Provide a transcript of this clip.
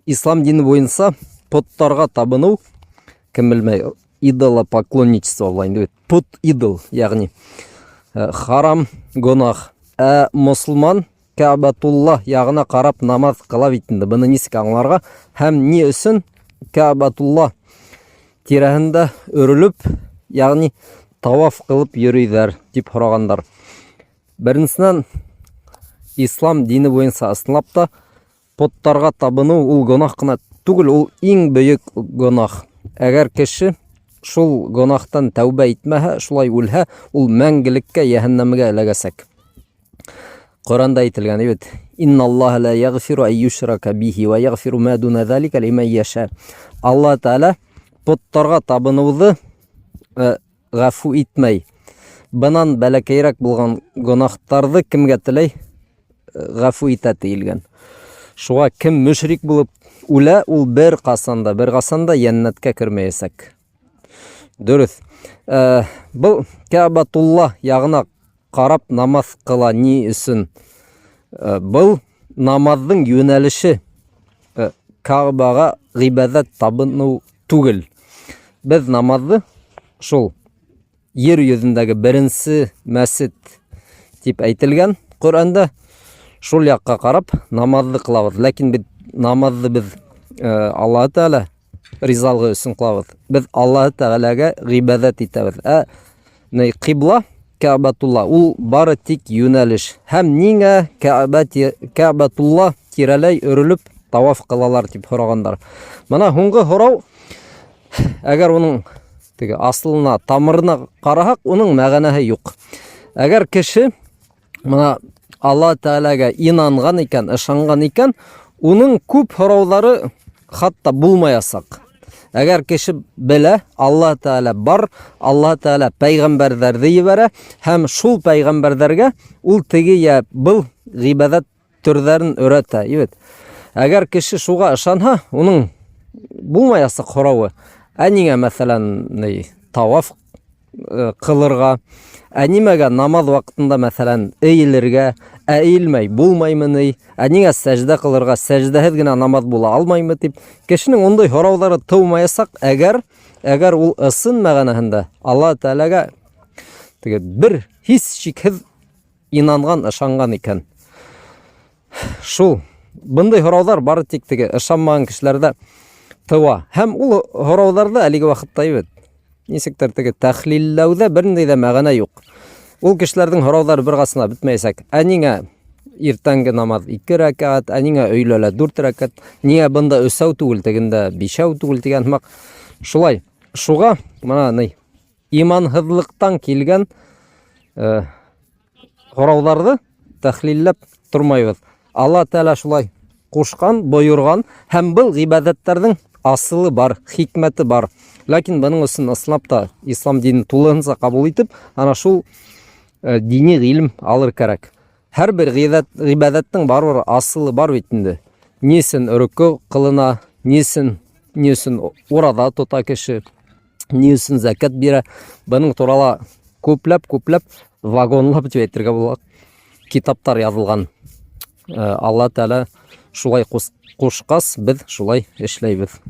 Ислам дине буйынса поттарга табыну, кем белмәй, идолопоклонничество була инде бит. Пот идол, ягъни э, харам гөнаһ. Ә мосылман Кәбәтулла ягына карап намаз кыла бит инде. Быны ничек аңларга һәм ни өчен Кәбәтулла тирәһендә өрелеп, ягъни таваф кылып йөриләр дип һораганнар. Беренчедән, ислам дине буенча ысынлап та поттарга табыну ул гөнаһ кына түгел, ул иң бөек гөнаһ. Әгәр кеше шул гөнаһтан тәүбә итмәһә, шулай үлһә, ул мәңгелеккә җәһәннәмгә эләгәчәк. Коранда әйтелгән бит: "Инналлаһа ла ягфиру ай юшрака бихи ва ягфиру ма дуна залика лиман яша". Алла Тааля поттарга табынуды э, гафу итмәй. Бынан бәләкәйрәк булган гөнаһтарҙы кемгә теләй, э, гафу итә диелгән. Шуға кем мөшрик булып үлә, ул бер ҡасан да, бер ҡасан да йәннәткә кермәйәсәк. Дөрөҫ. Э, был Кәбәтулла яғына ҡарап намаҙ ҡыла ни өсөн? Э, был намаҙҙың йүнәлеше э, Кәғбәгә ғибәҙәт табыныу түгел. Беҙ намаҙҙы шул ер йөҙөндәге беренсе мәсет тип әйтелгән Ҡөрьәндә шул яҡҡа ҡарап намаҙҙы ҡылабыҙ. Ләкин бит намаҙҙы беҙ э, Аллаһы Тәғәлә ризалығы өсөн ҡылабыҙ. Беҙ Аллаһы Тәғәләгә ғибәҙәт итәбеҙ. Ә ни ҡибла Кәбәтулла ул бары тик йүнәлеш. Һәм ниңә Кәбә Кәбәтулла тирәләй өрөлөп таваф ҡылалар тип һорағандар. Мына һуңғы һорау, әгәр уның теге асылына, тамырына ҡараһаҡ, уның мәғәнәһе юҡ. Әгәр кеше мына Алла Тәғәләгә инанған икән, ышанған икән, уның күп һорауҙары хатта булмаясаҡ. Әгәр кеше белә, Алла Тәғәлә бар, Алла Тәғәлә пәйғәмбәрҙәрҙе ебәрә һәм шул пәйғәмбәрҙәргә ул теге йә был ғибәҙәт төрҙәрен өйрәтә, бит. Әгәр кеше шуға ышанһа, уның булмаясаҡ һорауы. Ә ниңә, мәҫәлән, ни, таваф э, ҡылырға, ә нимәгә намаҙ ваҡытында, мәҫәлән, эйелергә, ә эйелмәй булмаймы ни, ә ниңә сәждә ҡылырға, сәждәһеҙ генә намаҙ була алмаймы тип, кешенең ундай һорауҙары тыумаясаҡ, әгәр әгәр ул ысын мәғәнәһендә Алла Тәғәләгә теге бер һис шикһеҙ инанған, ышанған икән. Шул. Бындай һорауҙар бары тик теге ышанмаған кешеләрҙә тыуа. Һәм ул һорауҙарҙы әлеге ваҡытта бит нисектер теге тәхлилләүҙә бер ниндәй дә мәғәнә юҡ. Ул кешеләрҙең һорауҙары бер ҡасан да бөтмәйәсәк. Ә ниңә иртәнге намаҙ ике рәкәт, ә ниңә өйләлә дүрт рәкәт, ниңә бында өсәү түгел, тегендә бишәү түгел тигән һымаҡ. Шулай. Шуға мына ни иманһыҙлыҡтан килгән э, һорауҙарҙы тәхлилләп тормайбыҙ. Алла Тәғәлә шулай ҡушҡан, бойорған һәм был ғибәҙәттәрҙең асылы бар, хикмәте бар. Ләкин бының өсөн ысынлап та ислам динен тулыһынса ҡабул итеп, ана шул э, дини ғилем алыр кәрәк. Һәр бер ғибәҙәттең барыбер асылы бар бит инде. Ни өсөн рөкө ҡылына, ни өсөн ни өсөн ураҙа тота кеше, ни өсөн зәкәт бирә. Бының турала күпләп, күпләп вагонлап дип әйтергә була. Китаптар язылган. Э, Алла Тәгалә шулай кушкас, без шулай эшләйбез.